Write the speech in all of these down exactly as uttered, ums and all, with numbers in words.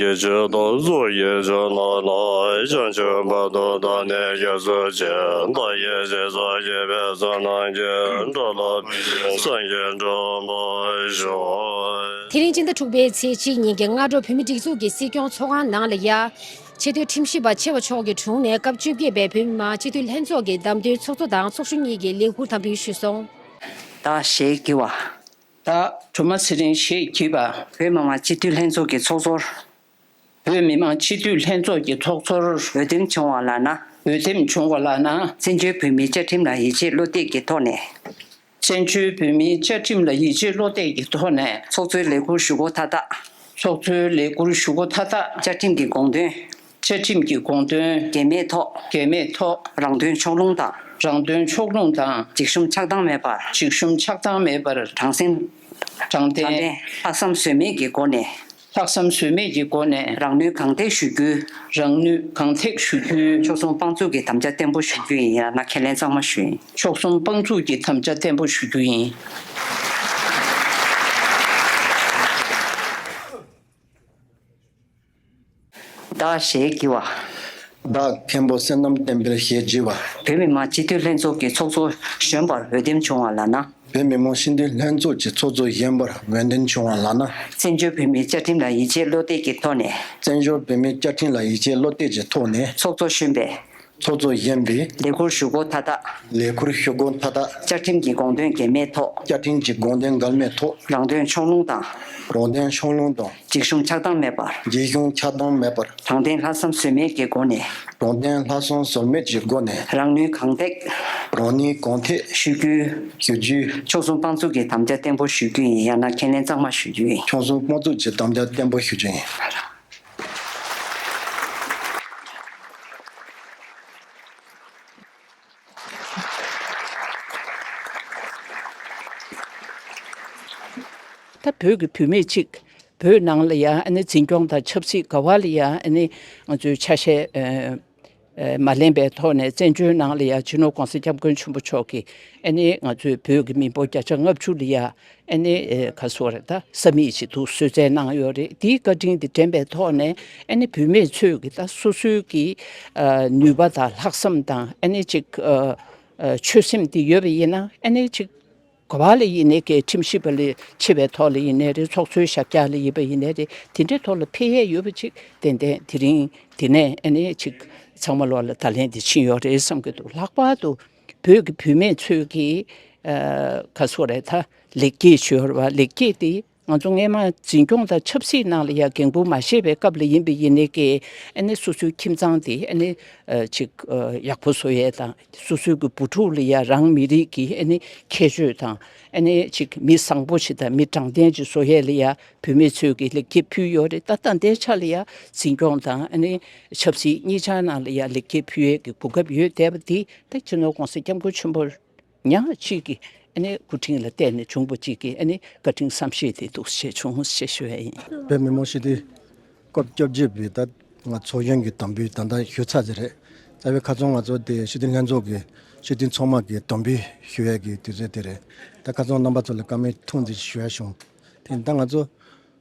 གྱི་ཆེད་དུ་གཙུག་གི་ཕྱག་ན་ལ་བྱང་ཆུབ་བར་དུ་བདག་ནི་སྐྱབས་སུ་མཆི། བདག་གིས་ཞིང་སར་སྐྱེས་པའི་བསོད་ནམས་ཀྱིས། འགྲོ་ལ་ཕན་ཕྱིར་སངས་རྒྱས་འགྲུབ་པར་ཤོག། དེ་རིང་སྤྱི་ཟླ་དྲུག་པའི་ཚེས་གཅིག་ཉིན་གྱི་སྔ་དྲོ་བོད་མིའི་སྒྲིག་འཛུགས་ཀྱི་སྲིད་སྐྱོང་ཚོགས་ཁང་ནང་ལ་ཡ། ཆེས་མཐོའི་ཁྲིམས་ཞིབ་པ་ཆེ་བ་མཆོག་གི་དྲུང་ནས་སྐབས་བཅོ་བརྒྱད་པའི་བོད་མི་མང་སྤྱི་འཐུས་ལྷན་ཚོགས་ཀྱི་བདམས་ཐོན་ཚོགས་གཙོ་དང་ཚོགས་གཞོན་གཉིས་ཀྱི་ལས་འཁུར་དམ་འབུལ་ཞུས་སོང་། བདག་ཞེས་བགྱི་བ། བདག་སྒྲོལ་མ་ཚེ་རིང་ཞེས་བགྱི་བ། བོད་མི་མང་སྤྱི་འཐུས་ལྷན་ཚོགས་ཀྱི་ཚོགས་གཙོར། བོད་མི་མང་སྤྱི་འཐུས་ལྷན་ཚོགས་ཀྱི་ཚོགས་གཙོར། འོས་འདེམས་བྱུང་བ་ལགས་ན། འོས་འདེམས་བྱུང་བ་ལགས་ན། བཙན་བྱོལ་བོད་མིའི་བཅའ་ཁྲིམས་ལ་ཡིད་ཆེས་བློ་གཏད་ཀྱི་ཐོག་ནས། བཙན་བྱོལ་བོད་མིའི་བཅའ་ཁྲིམས་ལ་ཡིད་ཆེས་བློ་གཏད་ཀྱི་ཐོག་ནས། ཚོགས་གཙོའི་ལས་འཁུར་ཞུ་སྒོ་མཐའ་དག་ཚོགས་གཙོའི་ལས་འཁུར་ཞུ་སྒོ་མཐའ་དག་བཅའ་ཁྲིམས་ཀྱི་དགོངས་དོན། བཅའ་ཁྲིམས་ཀྱི་དགོངས་དོན། འགལ་མེད་ཐོག་འགལ་མེད་ཐོག་རང་དོན་ཕྱོགས་ལྷུང་དང་། རང་དོན་ཕྱོགས་ལྷུང་དང་། འཇིགས་ཞུམ་ཆགས་སྡང་མེད་པར། འཇིགས་ཞུམ་ཆགས་སྡང་མེད་པར། དྲང་སེམས། དྲང་བདེན། དྲང་བདེན། ལྷག་བསམ་ཟོལ་མེད་ཀྱི་སྒོ་ནས། ལྷག་བསམ་ཟོལ་མེད་ཀྱི་སྒོ་ནས། རང་ནུས་གང་ཐེག་ཞུ་རྒྱུའི། རང་ནུས་གང་ཐེག་ཞུ་རྒྱུའི། མཆོག་གསུམ་དཔང་བཙུགས་ཀྱི་དམ་བཅའ་བརྟན་པོ་ཞུ་རྒྱུ་ཡིན། ཡང་ན་ཁས་ལེན་གཙང་མ་ཞུ་ཡིན། མཆོག་གསུམ་དཔང་བཙུགས་ཀྱི་དམ་བཅའ་བརྟན་པོ་ཞུ་རྒྱུ་ཡིན། བདག་ཞེས་བགྱི་བ། བདག་མཁན་པོ་བསོད་ནམས་བསྟན་འཕེལ་ཞེས་བགྱི་བ། བོད་མི་མང་སྤྱི་འཐུས་ལྷན་ཚོགས་ཀྱི་ཚོགས་གཙོ་གཞོན་པར་འོས་འདེམས་བྱུང་བ་ལགས་ན། བོད་མི་མང་སྤྱི་འཐུས་ལྷན་ཚོགས་ཀྱི་ཚོགས་གཙོ་གཞོན་པར་འོས་འདེམས་བྱུང་བ་ལགས་ན། བཙན་བྱོལ་བོད་མིའི་བཅའ་ཁྲིམས་ལ་ཡིད་ཆེས་བློ་གཏད་ཀྱི་ཐོག་ནས། བཙན་བྱོལ་བོད་མིའི་བཅའ་ཁྲིམས་ལ་ཡིད་ཆེས་བློ་གཏད་ཀྱི་ཐོག་ནས། ཚོགས་གཙོ་གཞོན་པས། ཚོགས་གཙོ་གཞོན་པས། ལས་འཁུར་ཞུ་སྒོ་མཐའ་དག་ལས་འཁུར་ཞུ་སྒོ་མཐའ་དག་བཅའ་ཁྲིམས་ཀྱི་དགོངས་དོན་འགལ་མེད་ཐོག་བཅའ་ཁྲིམས་ཀྱི་དགོངས་དོན་འགལ་མེད་ཐོག་རང་དོན་ཕྱོགས་ལྷུང་དང་། རང་དོན་ཕྱོགས་ལྷུང་དང་། འཇིགས་ཞུམ་ཆགས་སྡང་མེད་པར། འཇིགས་ཞུམ་ཆགས་སྡང་མེད་པར། དྲང་བདེན་ལྷག་བསམ་ཟོལ་མེད་ཀྱི་སྒོ་ནས། དྲང་བདེན་ལྷག་བསམ་ཟོལ་མེད་ཀྱི་སྒོ་ནས། རང་ནུས་གང་ཐེག་རང་ནུས་གང་ཐེག་ཞུ་རྒྱུའི། ཞུ་རྒྱུའི། མཆོག་གསུམ་དཔང་བཙུགས་ཀྱི་དམ་བཅའ་བརྟན་པོ་ཞུ་རྒྱུ་ཡིན། ཡང་ན་ཁས་ལེན་གཙང་མ་ཞུ་རྒྱུ་ཡིན། མཆོག་གསུམ་དཔང་བཙུགས་ཀྱི་དམ་བཅའ་བརྟན་པོ་ཞུ་རྒྱུ་ཡིན། ད་བོད་ཀྱི་བུད་མེད་ཅིག་བོད་ནང་ལ་ཡང་ཨ་ནི་འཛིན་སྐྱོང་དང་ཆབ་སྲིད་ག་བ་ལ་ཡང་ཨ་ནི་ང་ཚོའི་ཆ་ཤས་ཨ་ཨ་མ་ལེན་པའི་ཐོག་ནས་བཙན་བྱོལ་ནང་ལ་ཡང་སྤྱི་ནོར་༸གོང་ས་༸སྐྱབས་མགོན་ཆེན་པོ་མཆོག་གིས་ཨ་ནི་ང་ཚོའི་བོད་ཀྱི་མི་འབོར་བརྒྱ་ཆ་ལྔ་བཅུ་ལ་ཡང་ཨ་ནི་ཨེ་ག་སོ་རེད། ད་ས་མིག་ཅིག་འདུག་གསོལ་སྩལ་གནང་ཡོད་རེད། དེའི་བཀའ་དྲིན་དེ་དྲན་པའི་ཐོག་ནས་ཨ་ནི་བུད་མེད་ཚོས་ཀྱི་ད་སོ་སོའི་གི་ཨ་ནུས་པ་དང་ལྷག་བསམ་དང་ཨ་ནི་ཅིག་ཨ་ཨ་ཆོད་སེམས་དེ་ཡོད་པ་ཡིན་ན་ཨ་ནི་ཅིག་ག་བ་ལ་ཡིན་ནའི་གི་ཁྲིམས་ཞིབ་པ་ལ་ཆེ་བའི་ཐོག་ལ་ཡིན་ནའི་རེད། ཚོགས་གཙོའི་ཞབས་བཀྱག་ལ་ཡིན་པ་ཡིན་ནའི་རེད། དེ་འདྲའི་ཐོག་ལ་ཕེབས་ཡས་ཡོད་པ་ཅིག་ཏན་ཏན་དེ་རིང་དེ་ནས་ཨ་ནི་ཅིག་ཚང་མ་ལོག་ལ་བརྡ་ལན་དེ་ཕྱིན་ཡོད་རེད་བསམ་གྱི་འདུག་ལྷག་པར་དུ་བོད་ཀྱི་བུད་མེད་ཚོས་ཀྱི་ཨ་ག་སོ་རེད། ད་ལེགས་སྐྱེས་ཞུ་བ་ལེགས་སྐྱེས་དེ་ང་ཚོ་སྔས་མ་འཛིན་སྐྱོང་དང་ཆབ་སྲིད་ནང་ལ་ཡ་འགན་འཁུར་མ་བཞེས་པའི་སྐབས་ལ་ཡིན་པ་ཡིན་ནའི་ཀྱི་ཨ་ནི་སོ་སོའི་ཁྱིམ་ཚང་དེ་ཨ་ནི་ཨ་ཅིག་ཨ་ཡག་པོ་བཟོ་ཡས་དང་སོ་སོའི་གི་བུ་ཕྲུག་ལ་ཡ་རང་མི་རིགས་ཀྱི་ཨ་ནི་ཁྱད་ཆོས་དང་ཨ་ནི་ཅིག་མི་བཟང་པོ་ཞིག་དང་མི་དྲང་བདེན་ཅིག་བཟོ་ཡས་ལ་ཡ་བུད་མེད་ཚོས་ཀྱི་ལེགས་སྐྱེས་ཕུལ་ཡོད་རེད། ད་ད་ལྟའི་ཆ་ལ་ཡ་འཛིན་སྐྱོང་དང་ཨ་ནི་ཆབ་སྲིད་གཉིས་ཆ་ནང་ལ་ཡ་ལེགས་སྐྱེས་ཕུལ་ཡས་ཀྱི་གོ་སྐབས་ཡོད་བསྡད་པ་འདི་ད་སྤྱི་ནོར་༸གོང་ས་༸སྐྱབས་མགོན་ཆེན་པོ་ཉག་གཅིག་གི་ཨ་ནི་སྐུ་དྲིན་ལ་བརྟེན་ནས་བྱུང་བ་གཅིག་གི་ཨ་ནི་བཀའ་དྲིན་བསམ་ཤེས་དེ་འདུག་ཞེས་བྱུང་ཞེས་ཞུ་ཡ་ཡིན། བོད་མི་མང་སྤྱི་འཐུས་སྐབས་བཅོ་བརྒྱད་པའི་ད་ང་ཚོགས་གཞོན་གྱི་དམ་འབུལ་ད་ལྟ་ཞུ་ཚར་ཟིན་རེད། རྩ་བའི་ཁ་སང་ང་ཚོ་དེ་སྤྱི་འཐུས་ལྷན་ཚོགས་ཀྱི་སྤྱི་འཐུས་ཚང་མ་གི་དམ་འབུལ་ཞུ་ཡ་གི་དུས་ཚོད་དེ་རེད། ད་ཁ་སང་རྣམ་པ་ཚོ་ལ་བཀའ་མོལ་ཐུང་ཙམ་ཞུ་ཡ་བྱུང་། དེ་ད་ང་ཚོ་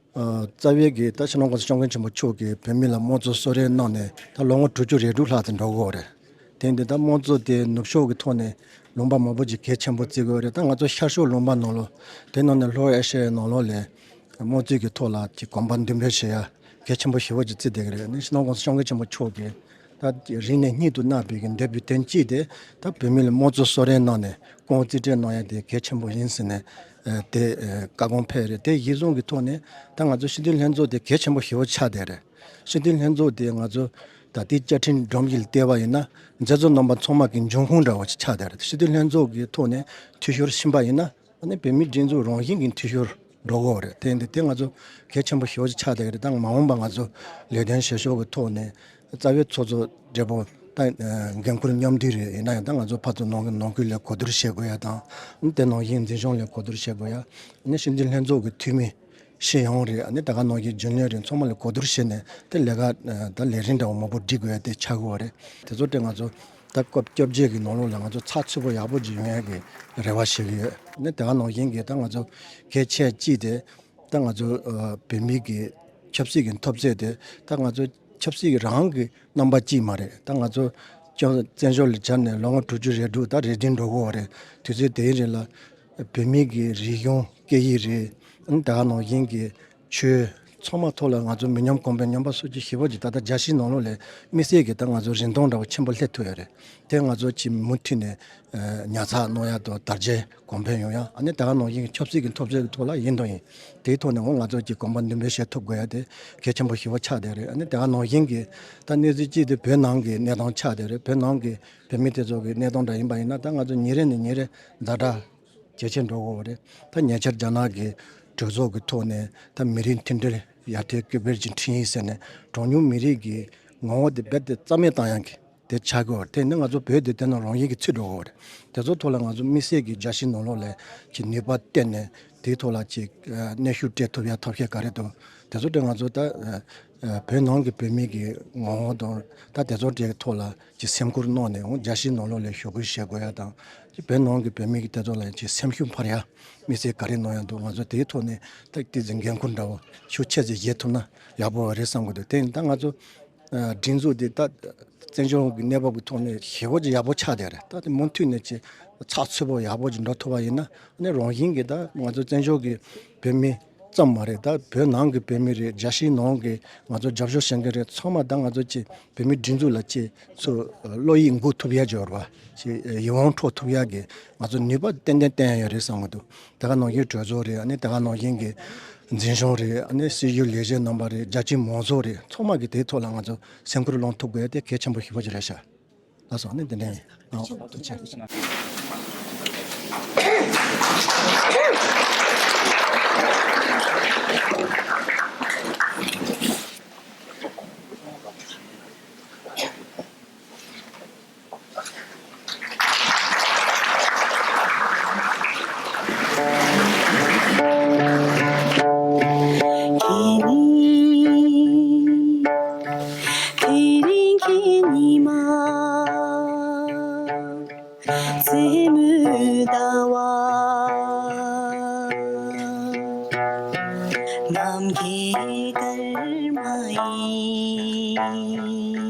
རྩ་བའི་གི་ད་སྤྱི་ནོར་༸གོང་ས་༸སྐྱབས་མགོན་ཆེན་པོ་མཆོག་གིས་བོད་མི་ལ་དམངས་གཙོ་གསོལ་རས་གནང་ནས་ད་ལོ་ངོ་དྲུག་ཅུ་རེ་དྲུག་ལྷག་ཙམ་འགྲོ་གི་ཡོད་རེད། དེ་འདི་ད་དམངས་གཙོ་དེ་ནུབ་ཕྱོགས་ཀྱི་ཐོག་ནས་ལུང་པ་མང་པོ་ཅིག་གལ་ཆེན་པོ་བརྩི་གི་ཡོད་རེད། ད་ང་ཚོ་ཤར་ཕྱོགས་ལུང་པ་ནང་ལོགས་དེ་ནང་ནས་ལྷོ་ཨེ་ཤ་ཡའི་ནང་ལོགས་ལ་དམངས་གཙོའི་གི་ཐོག་ལ་ཅིག་གོམ་པ་མདུན་སྤོས་བྱེད་ཡ་གལ་ཆེན་པོ་ཞེ་པོ་ཅིག་བརྩི་བསྡད་ཀྱི་རེད། ནི་སྤྱི་ནོར་༸གོང་ས་༸སྐྱབས་མགོན་ཆེན་པོ་མཆོག་གིས་ད་རིང་ནས་སྙིང་དུ་བརྣག་པའི་གི་འདོད་པའི་དོན་གཅིག་དེ་ད་བོད་མི་ལ་དམངས་གཙོ་གསོལ་རས་གནང་ནས་ཁོང་རྩིས་སྤྲོད་གནང་ཡ་དེ་གལ་ཆེན་པོ་ཡིན་ཟེར་ནས་དེ་བཀའ་དགོངས་ཕེབས་རེད། དེ་གཞིར་བཟུང་གི་ཐོག་ནས་ད་ང་ཚོ་སྤྱི་འཐུས་ལྷན་ཚོགས་དེ་གལ་ཆེན་པོ་ཞེ་པོ་ཆགས་བསྡད་རེད། སྤྱི་འཐུས་ལྷན་ཚོགས་དེ་ང་ཚོ་ད་ལྟའི་བཅའ་ཁྲིམས་སྒྲོམ་གཞི་ལ་བལྟས་པ་ཡིན་ན་མཛད་གཙོ་རྣམ་པ་ཚང་མ་གི་འབྱུང་ཁུངས་འདྲ་བོ་ཞིག་ཆགས་བསྡད་རེད། སྤྱི་འཐུས་ལྷན་ཚོགས་ཀྱི་ཐོག་ནས་འཐུས་ཤོར་ཕྱིན་པ་ཡིན་ན་ཨ་ནི་བོད་མིའི་སྒྲིག་འཛུགས་རང་བཞིན་གྱི་འཐུས་ཤོར་འགྲོ་གི་ཡོད་རེད། དེ་འདི་དེ་ང་ཚོ་གལ་ཆེན་པོ་ཞེ་པོ་ཅིག་ཆགས་བསྡད་ཀྱི་རེད། ད་མ་འོངས་པ་ང་ཚོ་ལས་དོན་བྱེད་ཕྱོགས་ཀྱི་ཐོག་ནས་རྩ་བའི་ཚོགས་གཙོ་སྦྲེལ་པོ་ད་འགན་ཁུར་མཉམ་འདུས་རེད། ཡིན་ན་ཡང་ད་ང་ཚོ་ཕར་ཚུར་ནང་ནང་ཁུལ་ལ་གོ་བསྡུར་བྱེད་དགོས་ཡ་དང་དེ་ནང་བཞིན་འཛིན་སྐྱོང་ལ་གོ་བསྡུར་བྱེད་དགོས་ཡ་ནི་སྤྱི་འཐུས་ལྷན་ཚོགས་ཀྱི་འཐུས་མི་སྤྱི་ཡོངས་རེད། ཨ་ནི་ད་ག་ནང་བཞིན་རྒྱུན་ལས་རེད། ཚང་མ་ལ་གོ་བསྡུར་བྱས་ནས་དེ་ལས་ཀ་ད་ལས་རིམ་འདྲ་བོ་མང་པོ་སྒྲིག་དགོས་ཡ་དེ་ཆགས་ཀྱི་ཡོད་རེད། དེ་ཚོ་དེ་ང་ཚོ་ད་སྐབས་བཅོ་བརྒྱད་ཀྱི་ནང་ལོགས་ལ་ང་ཚོ་ཚགས་ཚུད་པོ་ཡག་པོ་ཅིག་ཡོང་ཡ་གི་རེ་བ་བྱེད་ཀྱི་ཡོད། ཨ་ནི་ད་ག་ནང་བཞིན་གྱི་ད་ང་ཚོ་གལ་ཆེ་གཅིག་དེ་ད་ང་ཚོ་བོད་མི་གི་ ཆབ་སྲིད་ཀྱི་འཐབ་རྩོད་དེ་ད་ང་ཚོ་ཆབ་སྲིད་ཀྱི་རང་གི་རྣམ་པ་གཅིག་མ་རེད། ད་ང་ཚོ་ཅང་བཙན་བྱོལ་ལ་སྦྱར་ནས་ལོ་ངོ་དྲུག་ཅུ་རེ་དྲུག་ད་རེ་བདུན་འགྲོ་གི་ཡོད་རེད། དུས་ཚོད་དེའི་རིང་ལ་བོད་མི་གི་རིག་གཞུང་སྐད་ཡིག་རེད། ཨ་ནི་ད་ག་ནང་བཞིན་གྱི་ཆོས་ཚང་མ་ཐོག་ལ་ང་ཚོ་མི་ཉམས་གོང་འཕེལ་ཉམས་པ་སོགས་ཀྱི་ཞེ་པོ་ཅིག་ད་ལྟ་རྒྱལ་སྤྱིའི་ནང་ལོགས་ལ་དམིགས་བསལ་གྱི་ད་ང་ཚོ་རིན་ཐང་འདྲ་བོ་ཆེན་པོ་སླེབས་ཐུབ་ཡོད་རེད། དེ་ང་ཚོ་ཅིག་མུ་མཐུད་ནས་ཨ་ཉར་ཚགས་གནང་ཡ་དང་དར་རྒྱས་གོང་འཕེལ་ཡོང་ཡ། ཨ་ནི་ད་ག་ནང་བཞིན་གྱི་ཆབ་སྲིད་ཀྱི་འཐབ་རྩོད་ཀྱི་ཐོག་ལ་ཡིན་དང་ཡིན། དེའི་ཐོག་ནས་འོ་ང་ཚོ་ཀྱི་གོམ་པ་མདུན་སྤོས་བྱེད་ཐུབ་དགོས་ཡ་དེ་གལ་ཆེན་པོ་ཞེ་པོ་ཆགས་བསྡད་རེད། ཨ་ནི་ད་ག་ནང་བཞིན་གྱི་ད་གནས་ཚུལ་གཅིག་དེ་བོད་ནང་གི་གནས་སྟངས་ཆགས་བསྡད་རེད། བོད་ནང་གི་བོད་མི་དེ་ཚོ་གི་གནས་སྟངས་འདྲ་ཡིན་པ་ཡིན་ན་ད་ང་ཚོ་ཉིན་རེ་ནས་ཉིན་རེ་ཛ་དྲག་ཇེ་ཆེར་འགྲོ་གི་ཡོད་རེད། ད་ཉེ་ཆར་རྒྱ་ནག་གི་གྲོས་ཚོགས་ཀྱི་ཐོག་ནས་ད་མི་རིགས་མཐུན་སྒྲིལ་ཡར་ཐོན་ཀུན་སྤེལ་གྱི་འཕྲིན་ཡིག་ཟེར་ནས་གྲངས་ཉུང་མི་རིགས་ཀྱི་ངོ་བོ་དེ་རྦད་དེ་རྩ་མེད་བཏང་ཡག་གི་དེ་ཆགས་ཀྱི་ཡོད་རེད། དེ་ནི་ང་ཚོ་བོད་དེ་དེ་ནང་རང་བཞིན་གྱིས་ཚུད་འགྲོ་གི་ཡོད་རེད། དེ་ཚོ་ཐོག་ལ་ང་ཚོ་དམིགས་བསལ་གྱི་རྒྱལ་སྤྱིའི་ནང་ལོགས་ལ་ཅིག་ནུས་པ་བཏོན་ནས་དེའི་ཐོག་ལ་ཅིག་ཨ་གནོན་ཤུགས་སྤྲད་ཐུབ་ཡ་ཐབས་ཤེས་ག་རེ་འདུག་དེ་ཚོ་དེ་ང་ཚོ་ད་ཨ་ཨ་བོད་ནང་གི་བོད་མི་གི་ངོ་བོ་དང་ད་དེ་ཚོ་དེའི་ཐོག་ལ་ཅིག་སེམས་ཁུར་གནང་ནས་འོང་རྒྱལ་སྤྱིའི་ནང་ལོགས་ལ་ཞུ་སྐུལ་བྱེད་དགོས་ཡ་དང་ཅིག་བོད་ནང་གི་བོད་མི་གི་དེ་ཚོ་ལ་ཅིག་སེམས་ཤུགས་འཕར་ཡ་དམིགས་བསལ་ག་རེ་གནང་ཡ་འདུག་ང་ཚོ་དེའི་ཐོག་ནས་ད་ཏི་ཙི་འགན་ཁུར་འདྲ་བོ་ཤུགས་ཆེ་ཙམ་བཞེས་ཐུབ་ན་ཡག་པོ་རེད་བསམ་གི་འདུག་དེ་ཡིན་ད་ང་ཚོ་ཨ་སྒྲིག་འཛུགས་འདི་ད་བཙན་བྱོལ་གྱི་གནས་བབ་ཀྱི་ཐོག་ནས་ཞེ་པོ་ཅིག་ཡག་པོ་ཆགས་བསྡད་རེད། ད་དེ་མུ་མཐུད་ནས་ཅིག་ཚགས་ཚུད་པོ་ཡག་པོ་ཅིག་འགྲོ་ཐུབ་པ་ཡིན་ན་ཨ་ནི་རང་བཞིན་གྱིས་ད་ང་ཚོ་བཙན་བྱོལ་གྱི་བོད་མི་ཙམ་མ་རེད། ད་བོད་ནང་གི་བོད་མི་རེད། རྒྱལ་སྤྱིའི་ནང་གི་ང་ཚོ་རྒྱབ་སྐྱོར་བྱེད་མཁན་རེད། ཚང་མ་ད་ང་ཚོ་ཅིག་བོད་མིའི་སྒྲིག་འཛུགས་ལ་ཅིག་ཚུར་བློ་ཡིད་འགུག་ཐུབ་ཡ་ཅིག་ཡོད་རེད་པ། ཅིག་ཡིད་དབང་འཕྲོག་ཐུབ་ཡ་གི་ང་ཚོ་ནུས་པ་ཏན་ཏན་བཏོན་ཡ་ཡོད་རེད་བསམ་གི་འདུག་དེ་ག་ནང་བཞིན་གྲོས་ཚོགས་རེད། ཨ་ནི་དེ་ག་ནང་བཞིན་གྱི་འཛིན་སྐྱོང་རེད། ཨ་ནི་སྲིད་ཇུས་ལས་བྱེད་རྣམ་པ་རེད། རྒྱ་ཆེའི་མང་ཚོགས་རེད། ཚང་མ་གི་དེའི་ཐོག་ལ་ང་ཚོ་སེམས་ཁུར་སློང་ཐུབ་དགོས་ཡ་དེ་གལ་ཆེན་པོ་ཞེ་པོ་ཅིག་རེད་ཤག་ལགས་སོ། ཨ་ནི་དེ་འདྲ་ཡིན། ཨ་ཐུགས་རྗེ་ཆེ། དེ་རིང་གི་ཉི་མ་མཚན་མོའི་ཟླ་བ་ནམ་མཁའི་སྐར་མ་ཡིན།